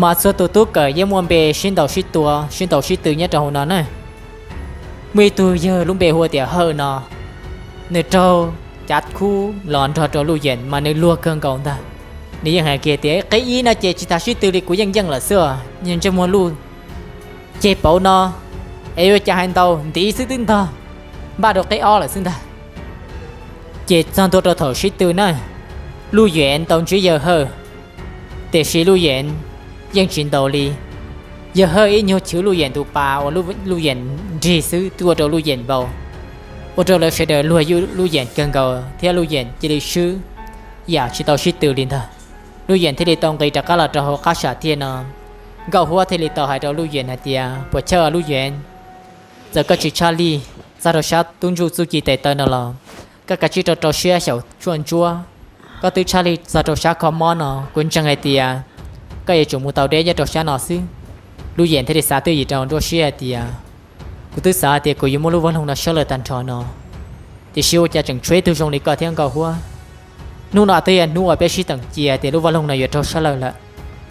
Mas txhua tus tub kawm yeej muaj npe sib ntaus sib tua sib ntaus sib tw nyob rau hauv no na. Muaj ib tug yawg lub npe hu tias Hawj no, nws raug cav khub los nrog rau Luj Yeem mas nws luag kawg nkaus ntag. Nws yeej hais kiag tias, Qeb ib no ces tsis tas sib tw li, kuv yeej yeej lawm xwb, ntsej muag luj ceg pauv no es yuav cas hais ntau ntiv xwb twb ntog, npaj rau qeb ob lawm xwb ntag. Ces txog ntua rau thaum sib tw na, Luj Yeem tau ntsib yawg Hawj, tiam sis Luj Yeem yeej tsis ntaus li. Yawg Hawj ib nyuag chwv Luj Yeem tus pas uas Luj Yeem nrig xwb twb ua rau Luj Yeem vau, ua rau lawv sawv daws luag Luj Yeem kawg nkaus thiab Luj Yeem cia li swb yam tsis tau sib tw li ntag. Luj Yeem thiaj li tau nqis rov qab los rau hauv qab sam thiaj no. Nkauj Huab thiaj li tau hais rau Luj Yeem hais tias, Puas chawj Luj Yeem, txawm koj tsis tshaj lij txog rau sab tub ntsuj txuj ci tes taw no los koj kav tsij rau rau siab xyaum tshuaj ntsuab. Koj twb tshaj lij txog rau sab kho mob no, kuv ntseeg hais tias koj yuav tsum mus tau deb nyob rau sab no xwb. Luj Yeem thiaj li xav twj ywm rau nruab siab hais tias, Kuv twb xav hais tias kuv yuav muaj lub vaj loog no sab lawm tag nrho no, tiam sis ua cas tseem tshuav ib tug zoo li koj thiab Nkauj Huab. Hnub no twb yog hnub uas peb sib teem cia tias lub vaj loog no yuav raug sab lawm lawm.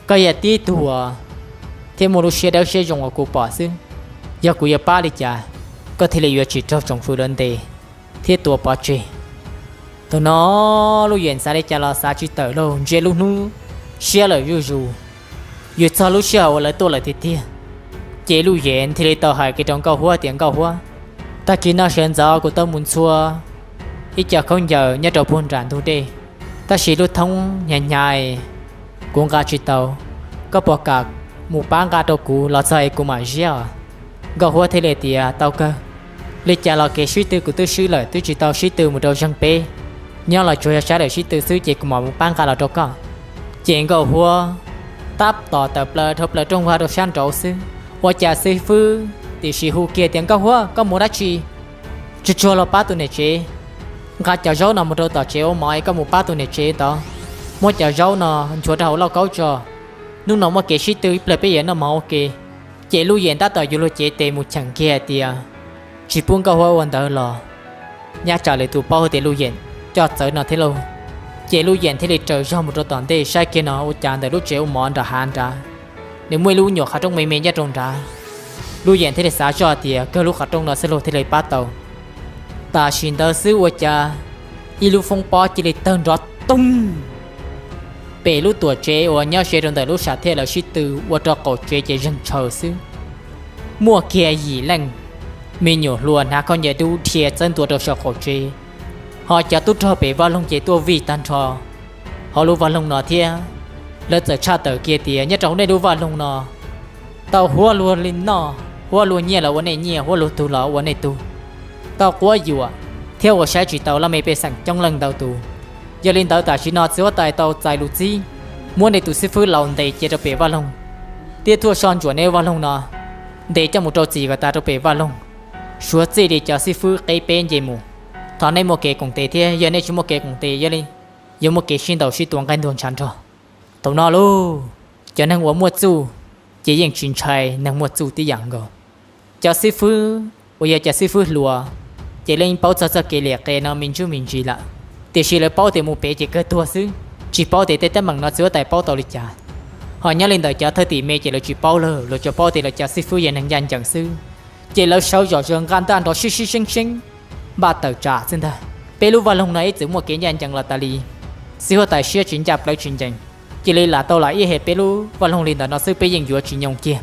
Koj yog tib tug uas thiaj muaj lub siab dawb siab zoo uas kuv pom xwb. Yog kuv yuav pab li cas, koj thiaj li yuav tsis raug tsoom fwv lawv ntes thiab tua pov tseg? Thaum no Luj Yeem xav li cas los xav tsis tawm lauj, ntsia lub hnub siab lawm zuj zus, yuav txog lub sij hawm uas lawv tuaj lawm tiag tiag. Ces Luj Yeem thiaj li tau hais kiag rau Nkauj Huab tias, Nkauj Huab, tag kis no sawv ntxov kuv tau mus ntxhua ib co khaub ncaws nyob rau puag nram ntug dej, tab sis lub thoob hnyav hnyav, kuv nqa tsis tau. Koj puas kam mus pab nqa rau kuv los txog es kuv mam ziab os? Nkauj Huab thiaj li tias, Tau kawg, li cas los kev sib tw kuv twb swb lawm, twb tsis tau sib tw mus rau zeeg peb, nyob los tsuas yog sab lawm sib tw xwb, ces kuv mam mus pab nqa los rau koj. Ces Nkauj Huab tab tom tawm plaws dhau plaws rooj vag rau sab nraud xwb, ua cas xib fwb tiam sis hu kiag tias, Nkauj Huab, koj mus dab tsi? Tsuag tsuag los pab tus niam tsev nqa cov zaub no mus rau tom tsev ua mov es koj mus pab tus niam tsev tod, muab cov zaub no nchuav rau hauv lauj kaub tso. Hnub no muaj kev sib tw ib pliag peb yuav noj mov ua ke. Ces Luj Yeem tab tom yuav luag cev tes mus cheem kiag hais tias, Tsis pub Nkauj Huab ua ntawd los nyab tsam lwm tus paub tias Luj Yeem coj txawv no thiab lauj. Ces Luj Yeem thiaj li raws zog mus rau tom ntej saib kiag no ua cas ntawm lub tsev ua mov nram hav nrad nws muaj ib lub nyuam qhov rooj me me nyob rau nrad. Luj Yeem thiaj li xav zoj tias kawg lub qhov rooj no xwb luag thiaj li pab tau. Tam sim ntawd xwb ua cas ib lub foob pob cia li tawg nrov toog pem lub tuam tsev uas nyob ze rau ntawm lub sam thiaj lawv sib tw ua rau qaum tsev ces zeeg tshaws xwb. Muaj kiag yim leej me nyuam hluas hnav khaub ncaws dub dhia txawb ntua rau saum qaum tsev, ho cov tub rog pem vaj loog ces tuaj vij tag nrho hauv lub vaj loog no thiab. Lawv txawm tshaj tawm kiag tias nyob rau hauv nej lub vaj loog no tau huab luag li noj, huab luag nyiaj los ua nej nyiaj, huab luag tug los ua nej tug, tau quab yuam thiab ua saib tsis taus laj mej pej xeem coob leej ntau tus. Yog li ntawd tam sim no txiv huab tais tau txais lus txib muab nej tus xib fwb laus ntes cia rau pem vaj loog, thiab tuaj soj ntsuam nej vaj loog no, ntes coj mus rau txim kom tas rau pem vaj loog. Suav txij li cov xib fwb qeb peb nce mus, thov nej muaj kev koom tes thiab, yog nej tsis muaj kev koom tes yog li yuav muaj kev sib ntaus sib tua nqaij ntuag ntshav nrog. Thaum no lauj, cov neeg uas muaj txuj ces yeej tsis ntshai neeg muaj txuj tib yam nkaus. Cov xib fwb uas yog cov xib fwb hluas ces lawv yeej paub txog txoj kev liam qe no me ntsis me ntsis lawm, tiam sis lawv paub tias mus pem ces kawg tuag xwb, tsis paub tias tej teeb meem no txiv huab tais paub tau li cas. Ho nyob li ntawm cov thwj tim me ces lawv tsis paub lawm, lawv tsuas paub tias lawv cov xib fwb yog neeg ncaj ncees xwb. Ces lawv sawv zom zaws nqa ntaj nrov sib sib seeb seeb, npaj tawm tsam xwb ntag. Peb lub vaj loog no ib txwm muaj kev ncaj ncees los tas li, txiv huab tais siab tsis ncaj plawv tsis ncees, cia li lam tau lam ib hais peb lub vaj loog li ntawm no xwb peb yeej yuav tsis nyoo kiag.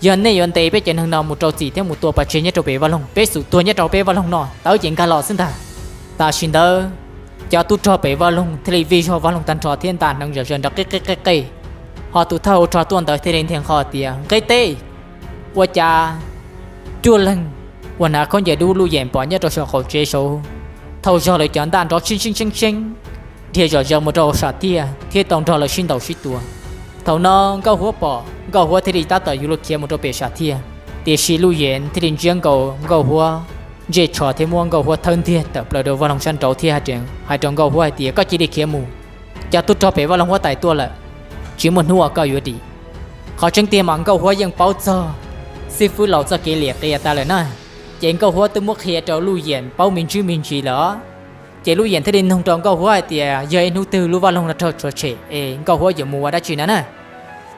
Yog nej yuav ntes peb cov neeg no mus rau txim thiab mus tua pov tseg nyob rau pem vaj loog, peb xum tuag nyob rau peb vaj loog no, tawv ces nkag los xwb ntag. Tam sim ntawd cov tub rog pem vaj loog thiaj li vij zog vaj loog tag nrho thiab ntaj hneev zom zaws nrov qij qij qij qij. Ho tus thawj hauv rog tuaj ntawd thiaj li nthiag nqho tias nqe teb, ua cas cuaj leeg uas hnav khaub ncaws dub Luj Yeem pom nyob rau saum qaum tsev saud, thaum zog lawv cov ntaj nrov seeb seeb seeb seeb, dhia zom zaws mus rau hauv sam thiaj thiab tau nrog lawv sib ntaus sib tua. Thaum no Nkauj Huab pom, Nkauj Huab thiaj li tab tom yuav luag khiav mus rau pem sam thiaj, tiam sis Luj Yeem thiaj li ntsiab nkaus Nkauj Huab ntsej tsho thiab muab Nkauj Huab thawb ntiag tawm plaws rau vaj loog sab nraud thiab hais rau Nkauj Huab hais tias koj cia li khiav mus, cov tub rog pem vaj loog huab tais tuaj lawm, tsis muaj hnub uas koj yuav dim. Qhov tseeb tiag mas Nkauj Huab yeej paub txog xib fwb laus txoj kev liam qia tas lawm na, ces Nkauj Huab twb muab qhia rau Luj Yeem paub me ntsis me ntsis lawm. Ces Luj Yeem thiaj li nug rau Nkauj Huab hais tias yog ib hnub twg lub vaj loog no raug tshwm sim es Nkauj Huab yuav mus ua dab tsi na na.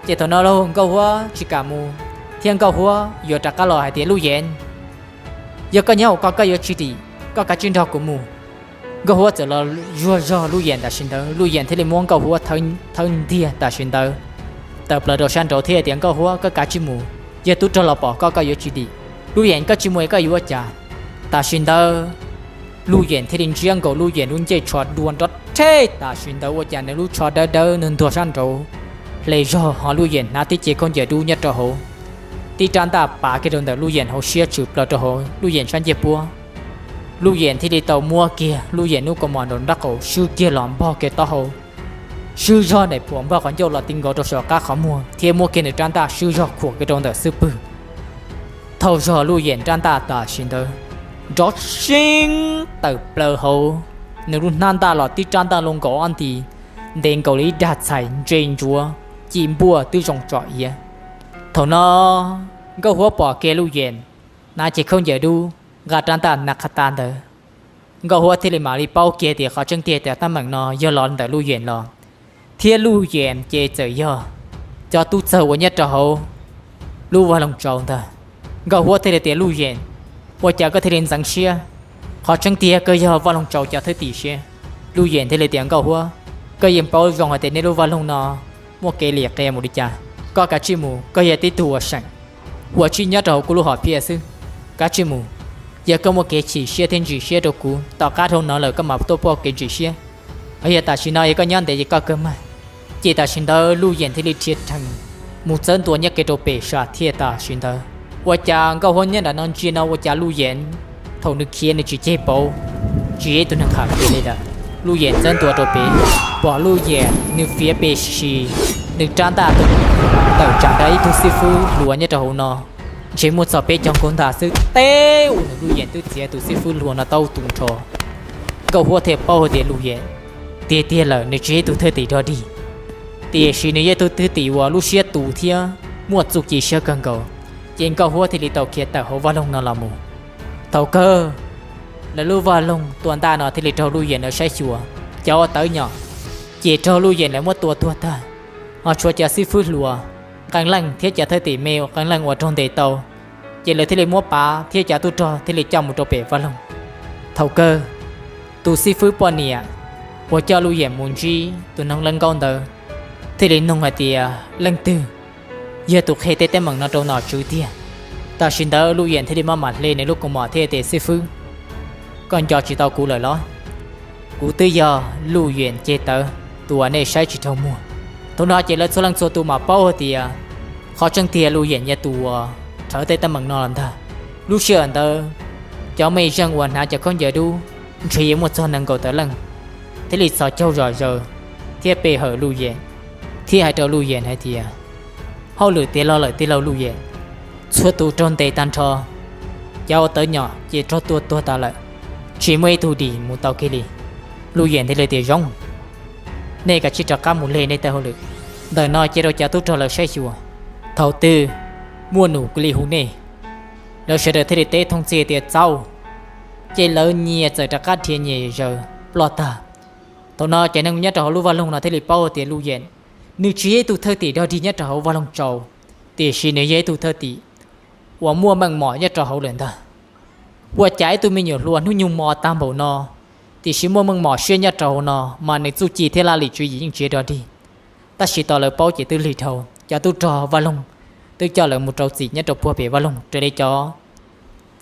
Ces thaum no lauj Nkauj Huab tsis kam mus, thiab Nkauj Huab yuav rov qab los hais tias Luj Yeem, yog koj nyob hauv ko koj yuav tsis dim, koj kav tsij nrog kuv mus. Nkauj Huab txawm los zuag zog Luj Yeem tam sim ntawd, Luj Yeem thiaj li muab Nkauj Huab thawb ntiag tam sim ntawd tawm plaws rau sab nraud thiab tias Nkauj Huab koj kav tsij mus, yog tub rog los pom koj koj yuav tsis dim. Luj Yeem koj tsis mus es koj yuav ua cas? Tam sim ntawd Luj Yeem thiaj li ntsiab nkaus Luj Yeem lub ncej tsho dua nrov rhej tam sim ntawd ua cas nws lub tsho dawb dawb nws ntuag sab nraud hle zog ho Luj Yeem hnav tib ce khaub ncaws dub nyob rau hauv, tib rab ntaj pav kiag rau ntawm Luj Yeem hauv siab tshwm plaws rau hauv Luj Yeem sab ncej puab. Luj Yeem thiaj li tau muab kiag Luj Yeem lub kaus mom nraum nraub qaum swb kiag los npog kiag taub hau, swb zog daim phuam npog qhov ncauj los ti nkaus rau saum qab qhov muag thiab muab kiag nws rab ntaj swb zog khuam kiag rau ntawm xub pwg. Thaum zog Luj Yeem rab ntaj tam sim ntawd nrov seeb tawm plaws hauv nws lub hnab ntaj los tib rab ntaj loj nkaus ob nti, ntev nkaus li ib dag txhais ntse ntsuav, ci npuaj twb zoo tsom iav. Thaum no Nkauj Huab pom kiag Luj Yeem hnav cev khaub ncaws dub, nqa rab ntaj na qha ta ntawd, Nkauj Huab thiaj li mam li paub kiag tias qhov tseeb tiag tias teeb meem no yog los ntawm Luj Yeem los, thiab Luj Yeem ces txawm yog cov tub txawg uas nyob rau hauv lub vaj loog tsaus ntag. Nkauj Huab thiaj li tias Luj Yeem, ua cas koj thiaj li ntxeev siab? Qhov tseeb tiag koj yog vaj loog tsaus cov thwj tim siab. Luj Yeem thiaj li tias Nkauj Huab, koj yeej paub zoo hais tias nej lub vaj loog no muaj kev liam qia mus li cas. Koj kav tsij mus, koj yog tib tug uas seem, uas tsuas nyob rau hauv kuv lub hom phiaj xwb. Kav tsij mus, yog koj muaj kev chim siab thiab ntsim siab rau kuv, tom qab dhau no lawm koj mam tuaj pom kev ntsim siab. Yog tam sim no yog koj nyob ntev ces koj kawg mag. Ces tam sim ntawd Luj Yeem thiaj li rhia rhees mus txawb ntua nyob kiag rau pem sam thiaj tam sim ntawd. Ua cas Nkauj Huab nyob nram no ntsia no ua cas Luj Yeem thaum nws khiav nws tsis ceg pauv, tsis yog ib tug neeg qham kev li lawm. Luj Yeem txawb ntua rau pem, pom Luj Yeem nws fiav pes sis, nws rab ntaj tawm tsam nrog ib tug xib fwb hluas nyob rau hauv no, ntshe muaj txog peb caug nkaus ntag xwb, teb ua nws Luj Yeem twb txiav tus xib fwb hluas no tau tu nrho. Nkauj Huab thiaj paub hais tias Luj Yeem tiag tiag lawm, nws tsis yog ib tug thwj tim dog dig, tiam sis nws yog ib tug thwj tim uas lub siab tus thiab muaj txuj ci siab kawg nkaus. Ces Nkauj Huab thiaj li tau khiav tawm hauv vaj loog no los mus. Thaum kawg lawv lub vaj loog tua ntaj no thiaj li raug Luj Yeem lawv saib xyuas, cov uas tawv nyom ces raug Luj Yeem lawv muab tua tuag tag, ho tshuav cov xib fwb hluas qee leej thiab cov thwj tim me qee leej uas raug ntes tau, ces lawv thiaj li muab pav thiab cov tub rog thiaj li coj mus rau pem vaj loog. Thaum kawg, tus xib fwb poj niam uas coj Luj Yiam mus ntsib tus noog leej nkaub ntawd thiaj li nug hais tias, leej twg yog tus qhia tej teeb meem no rau nom tswv tiag? Tam sim ntawd Luj Yiam thiaj li maj mam hle nws lub kaus mom thiab tias, xib fwb, koj nco tsis tau kuv lawm los? Kuv twb yog Luj Yiam ceg tawv, tus uas nej saib tsis raug muag. Thaum no ces lawv txhua leej txhua tus mam paub hais tias qhov tseeb tiag Luj Yiam yog tus uas rhawv tej teeb meem no los ntag. Lub sij hawm ntawd, cov mej zeej uas hnav cov khaub ncaws dub ntshe yuav muaj txog nees nkaum tawm leej, thiaj li txhos caug zom zaws thiab pe hawm Luj Yiam, thiab hais rau Luj Yiam hais tias, hauj lwm tiav los lawm tij laug Luj Yiam, txhua tus raug ntes tag nrho, cov uas tawv nyom ces raug tua tuag tas lawm, tsis muaj ib tug dim mus tau kiag li. Luj Yiam thiaj li tias, zoo, nej kav tsij rov qab mus hle nej tej hauj lwm, ntawm no cia rau cov tub rog lawv saib xyuas, thaum twg muaj num kuv li hu nej. Lawv sawv daws thiaj li teb thooj txhij tias, txaus. Ces lawv nyias txawm rov qab dhia nyias zaws ploj tag. Thaum no cov neeg nyob rau hauv lub vaj loog no thiaj li paub tias Luj Yiam, nws tsis yog ib tug thwj tim dog dig nyob rau hauv vaj loog tsaus, tiam sis nws yog ib tug thwj tim uas muaj meej mom nyob rau hauv lawm ntag. Ua cas ib tug me nyuam hluas hnub nyoog mos tag npaum no, tiam sis muaj meej mom siab nyob rau hauv no, mas nws txuj ci thiab laj lim tswv yim yeej tsis dog dig. Tab sis tau lawv paub ces twb lig dhau, cov tub rog vaj loog twb coj lawv mus rau txim nyob rau puag pem vaj loog raws li cov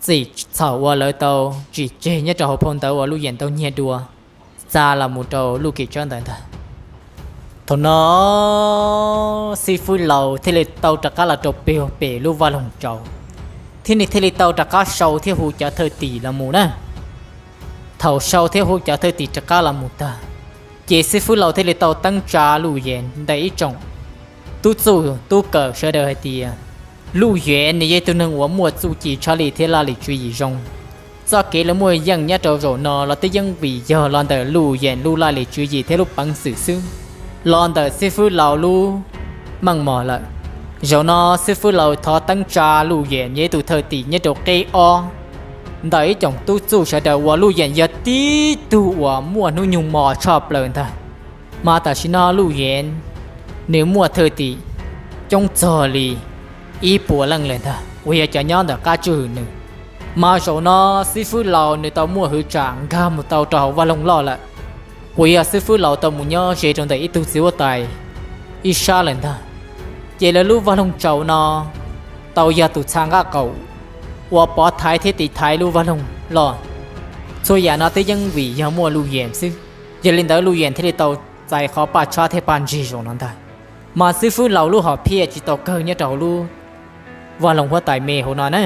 txim txhaum uas lawv tau tsim tseg nyob rau hauv phau ntawv uas Luj Yiam tau nyiag dua xa los mus rau Luj Kim Tsawb ntawd ntag. Thaum no xib fwb laus thiaj li tau rov qab los rau pem lub vaj loog tsaus, thiab nws thiaj li tau rov qab sau thiab hu cov thwj tim los mus na. Thaum sau thiab hu cov thwj tim rov qab los mus tag, ces xib fwb laus thiaj li tau teeb tsa Luj Yiam ntawm ib tsoom tub txuj tub kawm sawv daws hais tias, Luj Yiam nws yog ib tug neeg uas muaj txuj ci tshaj lij thiab laj lim tswv yim zoo. Txoj kev lawv muaj yeej nyob rau zaum no los twb yeej vim yog los ntawm Luj Yiam lub laj lim tswv yim thiab lub peev xwm xwb, los ntawm xib fwb laus lub meej mom lawm. Zaum no xib fwb laus thov teeb tsa Luj Yiam yog ib tug thwj tim nyob rau qeb ob ntawm ib tsoom tub txuj sawv daws uas Luj Yiam yog tib tug uas muaj hnub nyoog mos tshaj plaws ntag. Mas tam sim no Luj Yiam nws muaj thwj tim coob txog li ib puas leej lawm ntag uas yog cov nyob ntawm qab tswj hwm nws. Mas zaum no xib fwb laus nws tau muaj hwv tsam nkag mus tau rau hauv vaj loog loj lawm, uas yog xib fwb laus tau mus nyob ze rau ntawm ib tug txiv huab tais ib sab lawm ntag. Ces lawv lub vaj loog tsaus no tau yog tus txha nqaj qaum uas pov thaiv thiab tiv thaiv lub vaj loog loj. Txhua yam no twb yeej vim yog muaj Luj Yiam xwb, yog li ntawd Luj Yiam thiaj li tau txais qhov paj tshab thiab paj ntsig zaum no ntag. Mas xib fwb laus lub hom phiaj tsis tau kawg nyob rau hauv lub vaj loog huab tais me hauv no na.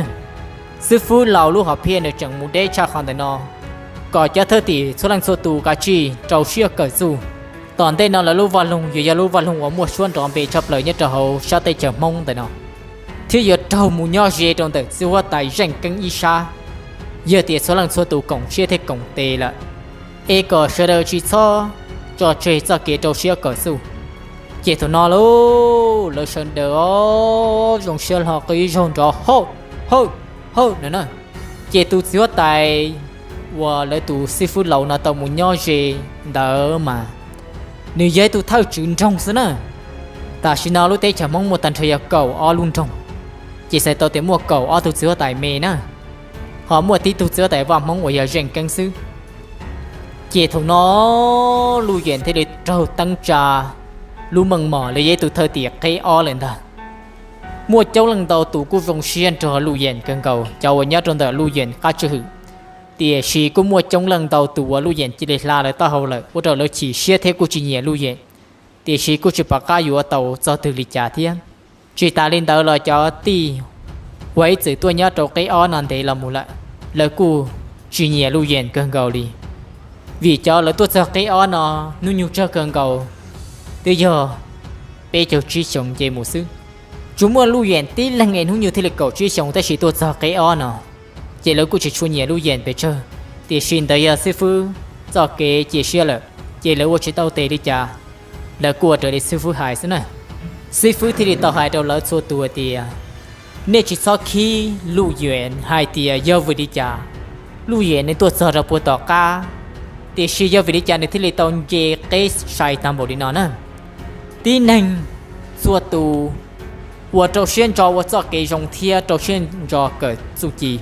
Xib fwb laus lub hom phiaj nws tseem mus deb tshaj qhov ntawm no, kom cov thwj tim txhua leej txhua tus kav tsij rau siab kawm txuj. Tom ntej no lawv lub vaj loog yuav yog lub vaj loog uas muaj suab nrov npe tshaj plaws nyob rau hauv sab teb chaws Hmoob ntawm no, thiab yuav raug mus nyob ze rau ntawm txiv huab tais zeej keeb ib sab. Yog tias txhua leej txhua tus koom siab thiab koom tes lawm, es kom sawv daws tsis txhob tso tseg txoj kev rau siab kawm txuj. Ces thaum no lauj, lawv sawv daws os zoo siab hlo qw ib zaug nrov hawj, hawj, hawj no na. Ces tus txiv huab tais uas lawv tus xib fwb laus no tau mus nyob ze ntawd mas nws yog ib tug thawj tswv nroog xwb na. Tam sim no lub teb chaws Hmoob muaj tag nrho yog kaum ob lub nroog, ces xav tau tias muaj kaum ob tug txiv huab tais me na, ho muaj tib tug txiv huab tais vaj Hmoob uas yog zeej keeb xwb. Ces thaum no Luj Yiam thiaj li raug teeb tsa lub meej mom li yog ib tug thawj tim qeb ob lawm ntag. Muaj coob leej ntau tus kuj zoo siab nrog Luj Yiam kawg nkaus cov uas nyob rau ntawm Luj Yiam qab tswj hwm, tiam sis kuj muaj coob leej ntau tus uas Luj Yiam cia li hla lawv taub hau lawm ua rau lawv chim siab thiab kuj tsis nyiam Luj Yiam, tiam sis kuj tsis pom qab yuav tau txog twg li cas thiab. Tsis tas li ntawd los cov tij uas ib txwm tuaj nyob rau qeb ob no ntev los mus lawm, lawv kuj tsis nyiam Luj Yiam kawg nkaus li. Vim cov lawv tuaj txog qeb ob no hnub nyoog tsawg kawg nkaus twb yog peb caug tsib xyoos nce mus xwb. Tsuas muaj Luj Yiam tib leeg es hnub nyoog thiaj li kaum tsib xyoos tab sis tuaj txog qeb ob no, ces lawv kuj tsis tshua nyiam Luj Yiam pes tsawg. Tiam sis ntawd yog xib fwb txoj kev cia siab lawm, ces lawv ua tsis tau tes li cas, lawv kuj ua raws li xib fwb hais xwb na. Xib fwb thiaj li tau hais rau lawv txhua tus hais tias, nej tsis txhob khib Luj Yiam hais tias yog vim li cas Luj Yiam nws tuaj txog rau puag tom qab, tiam sis yog vim li cas nws thiaj li tau nce qeb sai tag npaum li no na. Tib neeg txhua tus uas rau siab ntso ua txoj kev zoo thiab rau siab ntso kawm txuj ci.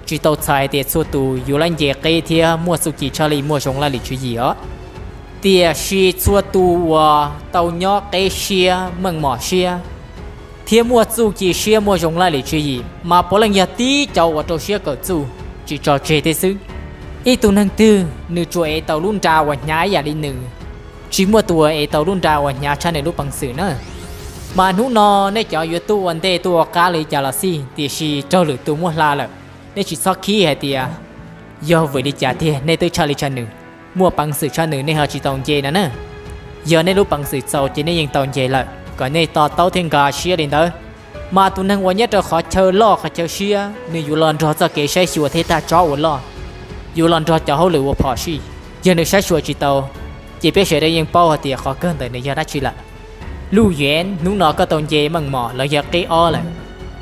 Tsis tau txhais hais tias txhua tus yuav lab nce qeb thiab muaj txuj ci tshaj li muaj zoo laj lim tswv yim os. Tiam sis txhua tus uas tau nyob qeb siab meej mom siab thiab muaj txuj ci siab muaj zoo laj lim tswv yim mas puav leej yog tib cov uas rau siab kawm txuj, tsis tso tseg tej xwb. Ib tug neeg twg nws tsuas ev tau lub nra uas hnyav ib yam li nws, tsis muaj tus uas ev tau lub nra uas hnyav tshaj nws lub peev xwm na. Mas hnub no nej cov yuav tuaj ua ntej tuaj ua qab li cas los xij, tiam sis raug lwm tus muab hla lawm, nej tsis txhob khib hais tias yog vim li cas tiag, nej twb tshaj li tshaj nws, muaj peev xwm tshaj nws nej ho tsis tau nce no na. Yog nej lub peev xwm txaus ces nej yeej tau nce lawm, kom nej to taub thiab nkag siab li ntawd. Mas tus neeg uas nyob rau qhov chaw loj qhov chaw siab nws yuav los nrog txoj kev saib xyuas thiab tag tsob uas loj, yuav los nrog cov hauj lwm uas phom sij. Yog nws saib xyuas tsis tau, ces peb sawv daws yeej paub hais tias qhov kawg ntawm nws yog dab tsi lawm. Luj Yuav, hnub no koj tau nce meej mom los yog qeb ob lawm,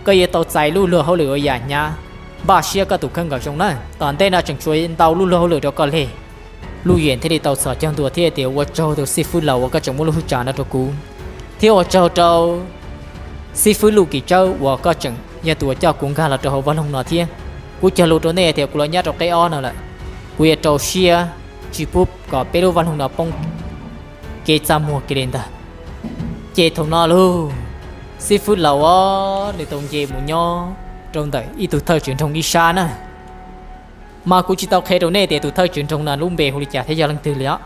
koj yuav tau txais lub luag hauj lwm ua yam hnyav, npaj siab koj tus kheej kom zoo na. Tom ntej no tseem tshuav ntau lub luag hauj lwm rau koj leg. Luj Yuav thiaj li tau txhos caug ntua thiab tias ua tsaug tus xib fwb laus uas koj tseem muab lub hwj tsam no rau kuv, thiab ua tsaug rau xib fwb Luj Kim Tsawb uas koj tseem yog tus uas coj kuv nkag los rau hauv vaj loog no thiab. Kuv cog lus rau nej tias kuv los nyob rau qeb ob no lawm, kuv yuav rau siab tsis pub kom peb lub vaj loog no poob kev txaj muag kiag li ntag. Ces thaum no lauj, xib fwb laus os nws tau nce mus nyob rau ntawm ib tug thawj tswv nroog ib sab na. Mas kuv tsis tau qhia rau nej tias tus thawj tswv nroog no lub npe hu li cas thiab yog leej twg li os.